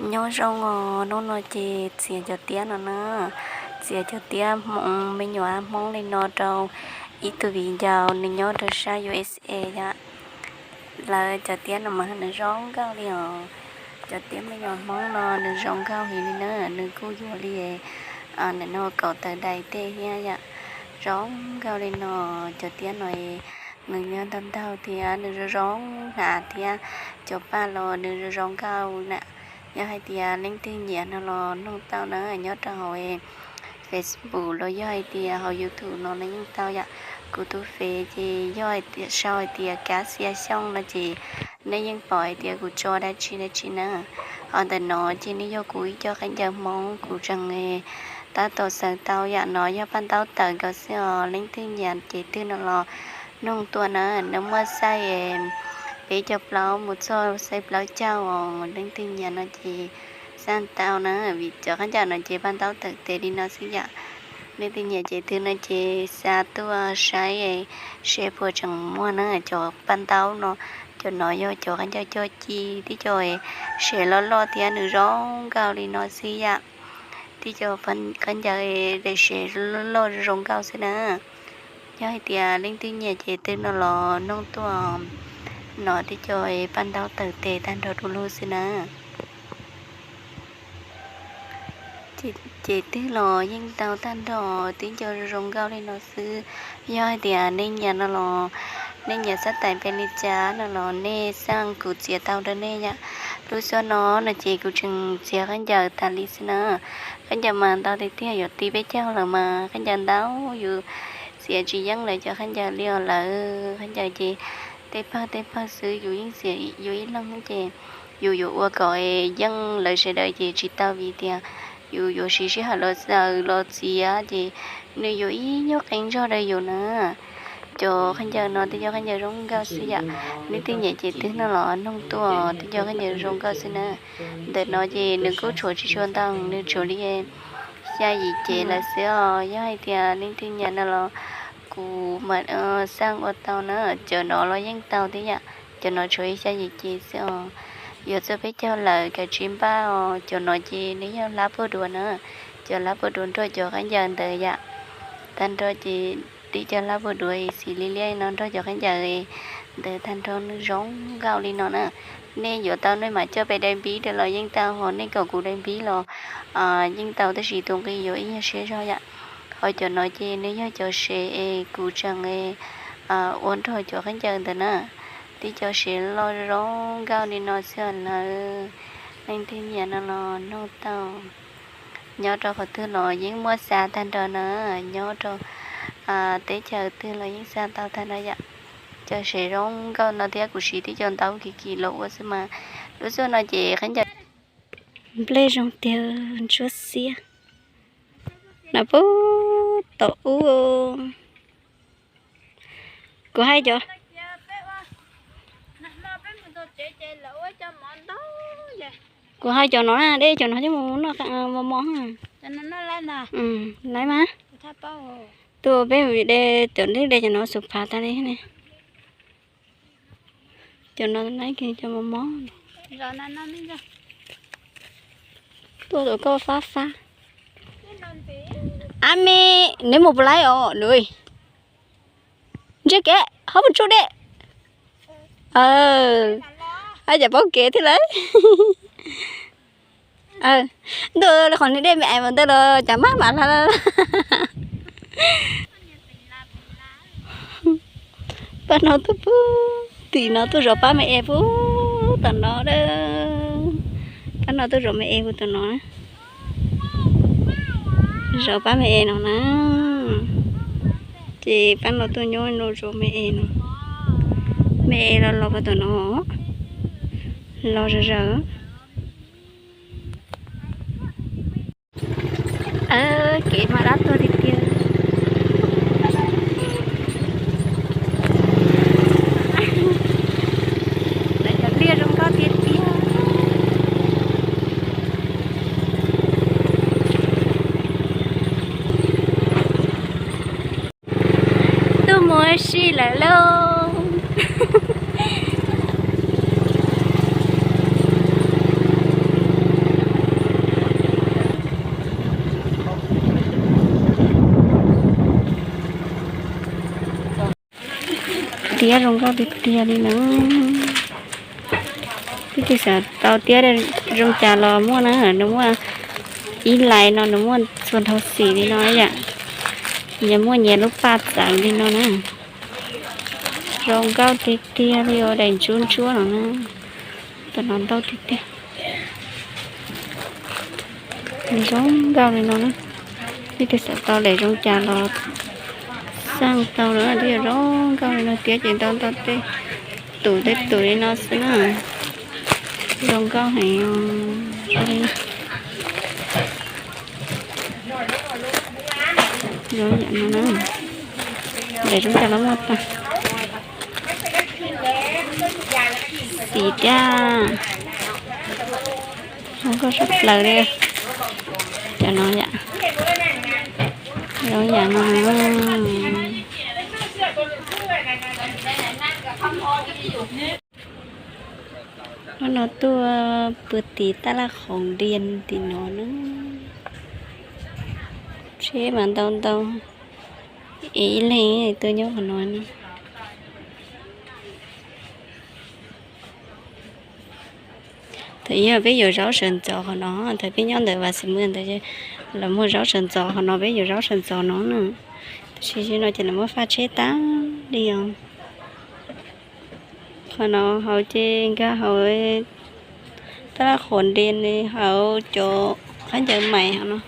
Nyob zoo os, hnub no ces txiav cov tiab no na, txiav cov tiab Hmoob, me nyuam Hmoob li no rau ib tug viv ncaus nws nyob rau sab U S A yom. Lawv cov tiab no mas nws zoo nkauj li os. Cov tiab me nyuam Hmoob no nws zoo nkauj heev li na, nws kuj yuav li ntawm no kaum tawm dais tej thiab yom. Zoo nkauj li no, cov tiab no nws nyob ntau ntau thiab nws zoo zoo hnav thiab, cov paj los nws zoo zoo nkauj na. Yog hais tias leej twg nyiam no los noog tau na, nyob rau hauv Facebook los yog hais tias hauv YouTube no los yeej tau yom. Kuv tus Face ces yog hais tias sau hais tias Kab Xia Xyooj no ces nej yeej pom hais tias kuv tso dab tsi dab tsi na. Ho ntawm no ces nws yog kuv ib co khaub ncaws Hmoob kuv tseem tab tom xaws tau yam no yog paj ntaub tawm nkaus xwb os. Leej twg nyiam ces twg no los noog tuaj na, nws muaj xaiv peb caug plaub mus txog xaiv plaub caug os. Leej twg nyiam no ces xaj tau na, vim cov khaub ncaws no ces paj ntaub tawm tes li no xwb yom. Leej twg nyiam ces twg no ces xa tuaj saib seb puas tseem muaj na cov paj ntaub no. Cov no yog cov khaub ncaws cog ci, tib co sev loj loj thiab nws zoo nkauj li no xwb yom. Tib co khaub ncaws sev loj loj zoo nkauj xwb na. Yog hais tias leej twg nyiam ces twg no los noog tuaj. No tib co paj ntaub tawm tes tag nrho du lug xwb na. Ces twg los yeej tau tag nrho, tib co zoo nkauj li no xwb. Yog hais tias nej nyiam no los nej nyiam xab tais npe li cas no los nej xaj kuv txiav tau rau nej yom. Lub xub no no ces kuv tseem txiav khaub ncaws tas li xwb na. Khaub ncaws mas ntau tiag tiag, yuav ti peb caug lawm mas khaub ncaws ntau, yus txiav tsis yeej lawv cov khaub ncaws li os. Lawv khaub ncaws ces tej pawg tej pawg xwb, yus yeej txiav yus ib leeg ces yus yuav ua kom yeej lawv sawv daws ces tsis tau, vim tias yus yuav siv sij hawm los xaws los txiav ces nws yuav ib nyuag qee zog rau yus na. Cov khaub ncaws no twb yog khaub ncaws zoo nkauj xwb yom. Leej twg nyiam ces twg no los noog tuaj, twb yog khaub ncaws zoo nkauj xwb na. Ntawm no ces nws kuj tshuav tsis tshua ntau, nws tshuav li xya yim cev lawm xwb os. Yog hais tias leej twg nyiam no los kuv mam xaj ua tau na. Cov no los yeej tau thiab yom, cov no tshuav xya yim cev xwb os. Yuav txog peb caug lawm kav tsij npaj os. Cov no ces nws yog hlab puag duav na, cov hlab puag duav nrog cov khaub ncaws ntawd yom. Tag nrho ces tib co hlab puag duav xim li liab no nrog cov khaub ncaws ntawd tag nrho nws zoo nkauj li no na. Nej yuav tau nej mam coj pem dai npib rau los yeej tau, ho nej kom kuv dai npib los yeej tau, tab sis tus nqi yuav ib nyuag siab zog yom. Ho cov no ces nws yog cov sev es kuv tseem ua nrog cov khaub ncaws ntawd na. Tib co sev loj zoo nkauj li no xwb lawm. Leej twg nyiam no los noog tau. Nyob rau qhov twg los yeej muaj xa tag nrho na, nyob rau teb chaws twg los yeej xa tau tag nrho yom. Cov sev zoo nkauj no thiab kuv siv tib co ntaub kim kim los ua xwb mas. Lub xub no ces khaub ncaws nplej zoo tiag ntsuab xiab. No pub tom ub. Kuv hais cov, kuv hais cov no na, de cov no coj mus noj mos mos. Laiv mas. Tuaj peb mus de cov, de cov no xus phav tas li ne. Cov no laiv kiag cov mos mos. Tuaj tus koj fab fab. Ab me, neb mus puas laib os nws? Ntsej kev ho mus tsuj dej. Ab, cas paub kev thiab lawm. Ntuj, qhov niag dej me es mus ntej los cas maj mam hla. Pab no tuaj pub tim no tuaj zov pab me es pub tom no a. Pab no tuaj zov me es pub tom no. Zov pab me es no na. Ces pab no tuaj nyob no zov me es no. Me es los los pab tom no. Los zom zaws. Kev mas dab tuag tiag tiag. Lawv cov liaj zoo nkauj tiag tiag. Tuaj mus ua si lawm lauj. tiab zoo nkauj tiag tiag li no. Leej twg xav tau tiab zoo cas los muaj na, nws muaj ib lais no nws muaj txhua dhau xim li no yom. Nyias muaj nyias lub paj txawv li no na. Zoo nkauj tiag tiag li os, daim ntsuab ntsuab no na. Tam no ntau tiag tiag. Zoo nkauj li no na. Leej twg xav tau daim zoo cas los xaj tau na, twb yog zoo nkauj li no tiab ces ntau ntau tej tus tej tus li no xwb na. Zoo nkauj heev. Zoo yam no na. Daim zoo cas los muaj tag. Xim thiab. Zoo nkauj sab plaws li. Cov no yam, zoo yam no. Hnub no tuaj pw tim taj laj qhoos dias tim no na. Tsheb mas ntau ntau, ib leeg tuaj nyob qhov no na. Thaum yog peb yuav zaub sawv ntxov qhov no, thaum peb nyob ntawm Vas Xis Mwj ntawd, lawv muag zaub sawv ntxov qhov no, peb yuav zaub sawv ntxov no na. Tab sis no ces lawv muab faj tsheb tag li os. Qhov no hauv ces nkag hauv taj laj qhoos dias, hauv cov khaub ncaws mais hauv no.